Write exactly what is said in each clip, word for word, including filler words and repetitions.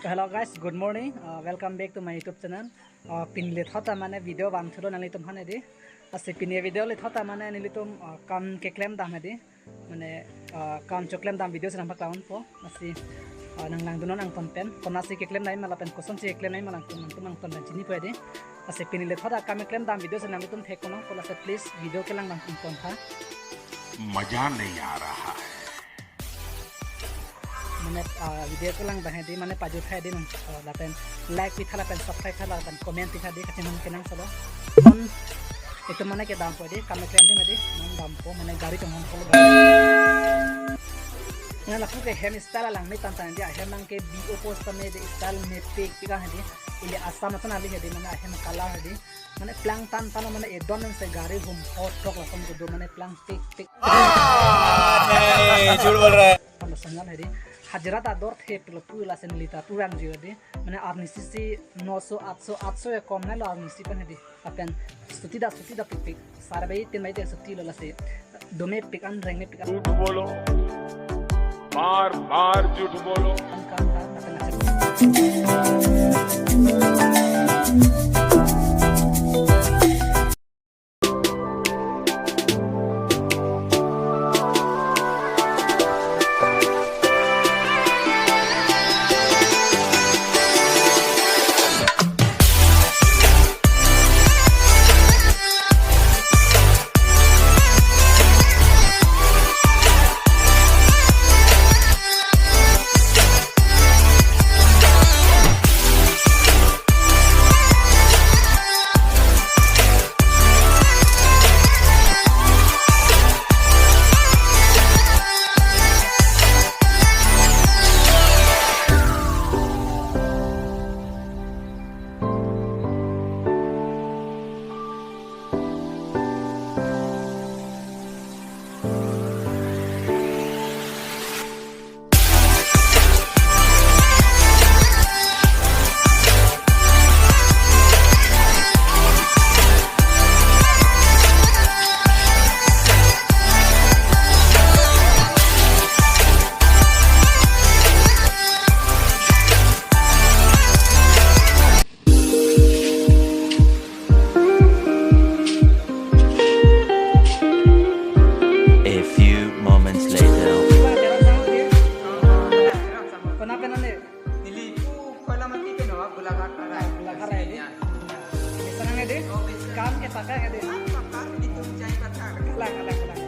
Hello guys, good morning. Uh, welcome back to my YouTube channel. Uh, pini lethot ta mane video vangthulo nanglitum aphan hedi. Lasi pini video lethot ta mane nelitum, uh, kam keklem dam hedi. Mane, uh, kam choklem dam video si nangpaklang-unpo. Lasi, uh, nanglangdunnon angton pen. Konatsi keklem nangji ma lapen kosonsi keklem nangji ma nangtum, nangtum angton pen chinipo hedi. Lasi pini lethot ta kam keklem dam video si nanglitum thek kono. Lasi please video kelang dam angton tha. मजा नहीं आ रहा है। Mane, ah, video kelang bang hedi, mane pajut hedi nang, ah, lapen like pitha lapen subscribe tha lapen comment pitha hedi kachinghon kenangsot lo. Non itum mane kedampo hedi, kam keklem dam hedi, non dampo, mane gari tong hon kolo. Nang lapu ke hem style alang me tangtang hedi, ahem nang ke B O post tame hedi style mepik pik hedi, ili Assam atum ali hedi, mane ahem color hedi. Mane plangtan tano mane edon nang se gari hum hot tok lason kedo mane plang tik tik. नहीं, झूठ बोल रहा है। Tano sangal hedi. Hajira ta dor the pilo pu lason lita pu vangji hedi. Mane arnisi si noso, atso, atso ya kom nanglo arnisi pen hedi. Lapen scooty ta, scooty ta pik pik. Sar bai tin bai te scooty lo lasi. Dome pik an reng me pik an. झूठ बोलो, बार बार झूठ बोलो। An kam ta, lapen lasi. A few moments later. Konat pen nang hedi? Neli pu Koilamati pen ho, Golaghat arai. Golaghat arai hedi. Bisa nang hedi? Kam ke pakar hedi? Kam pakar, nelitum jai pakar. Kalang, kalang, kalang.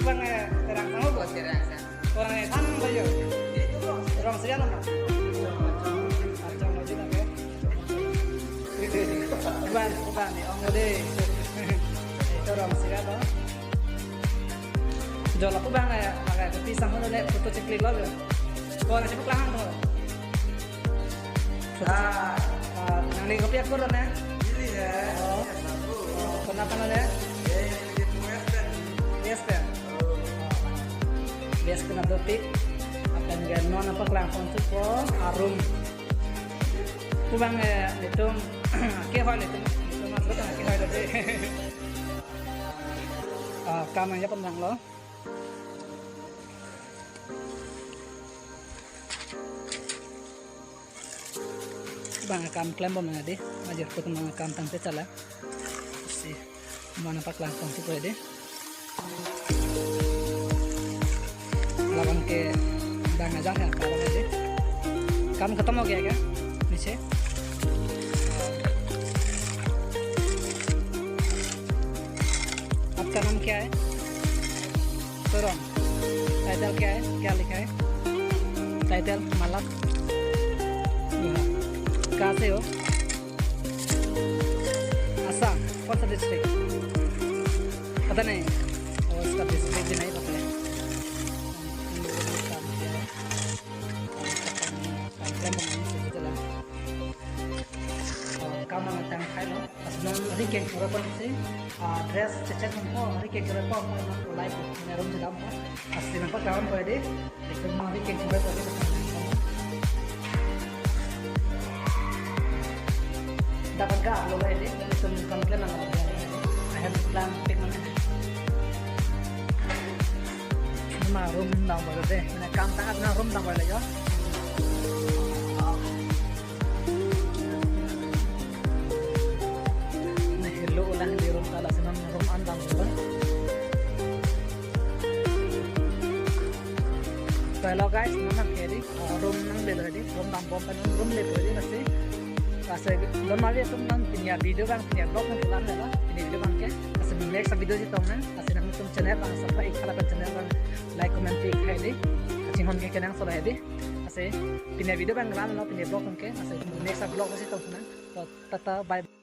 Bang, eh, Terang Sanghok. Oh, Terang Sanghok. Orang, eh, than ba jo? Rong Srian nama? Acong lagi nak ya? Bang, bang, ni ong dei. Itu Rong Srian lo. Jo lapu bang ya, pakai kopi sanghok le photo cheklik lo jo. Ko na chepaklang tho. Ah. Ah, nangli kopi akur ne? Ili ya. Oh. Oh, konat pen ne? Eh, ini dia Western. Western. Oh. Western pen dotik. Lapen ke non nangpaklang pon thupo, arum. Pu bang, eh, nelitum kehoi nelitum. Nelitum masuk ke hoi dotik. Ah, kam nangji aphan nanglo. Bang kam klem bom nang hedi, ajir put bang kam tangte chala. Si, mana paklang pon thupo hedi. Labang ke bang ajar ya, apa hedi. Kam khatam ho gaya kya? Niche. आपका नाम क्या है? Torong। Title क्या है? क्या लिखा है? टाइटल, मतलब। कहाँ से हो? आसाम। कौन सा डिस्ट्रिक्ट? पता नहीं। और इसका डिस्ट्रिक्ट भी नहीं पता है। Kam nangtang khai lo. Lasi non hari keng chura pon si, ah, dress chechet pon ko, hari keng chura pon ko, non live nang room si dam ko. Lasi nangpaklang pon hedi. Itum hari keng chura pon si. Dapat ga lo hedi, itum kam klem nang. I have plan pick mana. Ma room dam bom hedi. Mana kam tang na room dam bom hedi jo. So hello guys, non nang ke di, uh, room nang lelo di, room dambom pen room lelo di, lasi. Lasi non mari atum nang pini avideo abang, pini avlog nang kelang lelo, pini video abang ke. Lasi next video si tong nang, lasi nangtum channel abang subscribe ik tha lapen channel abang like comment pi ik tha di. Lasi hon ke kenangsot hedi. Lasi pini avideo abang lang lo, pini avlog nang ke, lasi next avlog si tong nang. So tata bye.